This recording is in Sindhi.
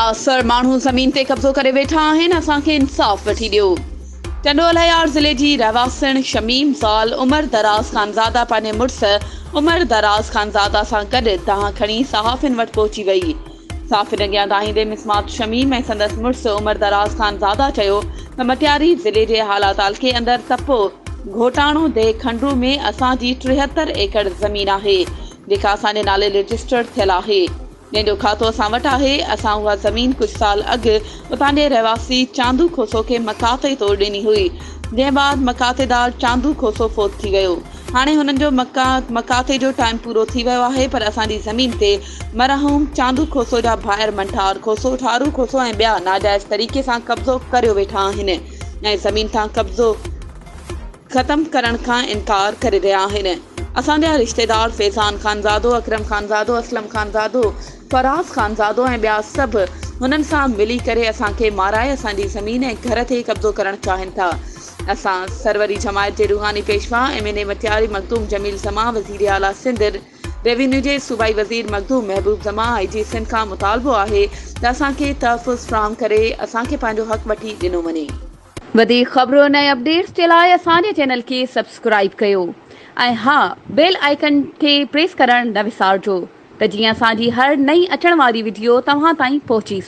بااثر ماڻهو زمين تي قبضو ڪري ويٺا آهن، اسان کي انصاف وٺي ڏيو. ٽنڊو الهيار ضلعي جي رهواسڻ شميم زال عمر دراز خانزاده پنهنجي مڙس عمر دراز خانزاده سان گڏ دانهن کڻي صحافين وٽ پهچي وئي. صحافين اڳيان دانهيندي مسمات شميم ۽ سندس مڙس عمر دراز خانزاده چيو ته مٽياري ضلعي جي هالا تعلقي اندر تپو گهوٽاڻو ديهه کنڊرو ۾ اسان جي 73 ايڪڙ زمين آهي جيڪا اسان جي نالي رجسٽرڊ ٿيل آهي. جنهن جو کاتو اسان وٽ آهي، اسان اها زمين ڪجهه سال اڳ اتان جي رهواسي چاندو کوسو کي مقاطعي طور ڏني هئي، جنهن بعد مقاطعيدار چاندو کوسو فوت ٿي ويو. هاڻي هنن جو مقاطعي جو ٽائيم پورو ٿي ويو آهي پر اسان جي زمين تي مرحوم چاندو کوسو جا ڀائر منٺار کوسو، ٺارو کوسو ۽ ٻيا ناجائز طريقي سان قبضو ڪريو ويٺا آهن ۽ زمين تان قبضو ختم ڪرڻ کان انڪار ڪري رهيا آهن. اسان جا رشتيدار فيضان خانزادو، اڪرم خانزادو، اسلم خانزادو، فراز خانزادو ۽ ٻيا سڀ هنن سان ملي ڪري اسان کي مارائي اسان جي زمين ۽ گهر تي قبضو ڪرڻ چاهين ٿا. اسان سروري جماعت جي روحاني پيشوا M N A Matiari Makhdoom Jamil Zaman, وزير اعليٰ سنڌ، ريونيو جي صوبائي وزير مخدوم محبوب زمان، آء جي سنڌ کان مطالبو آهي ته اسان کي تحفظ فراهم ڪري اسان کي پنهنجو حق وٺي ڏنو وڃي. وڌيڪ خبرن ۽ اپڊيٽس جي لاء اسان جي چينل کي سبسڪرائيب ڪيو ۽ ها بيل آئيڪن کي پريس ڪرڻ نه وسارجو ته جيئن اسان جي هر نئين اچڻ واري وڊيو توهان تائين پهچي سگهي.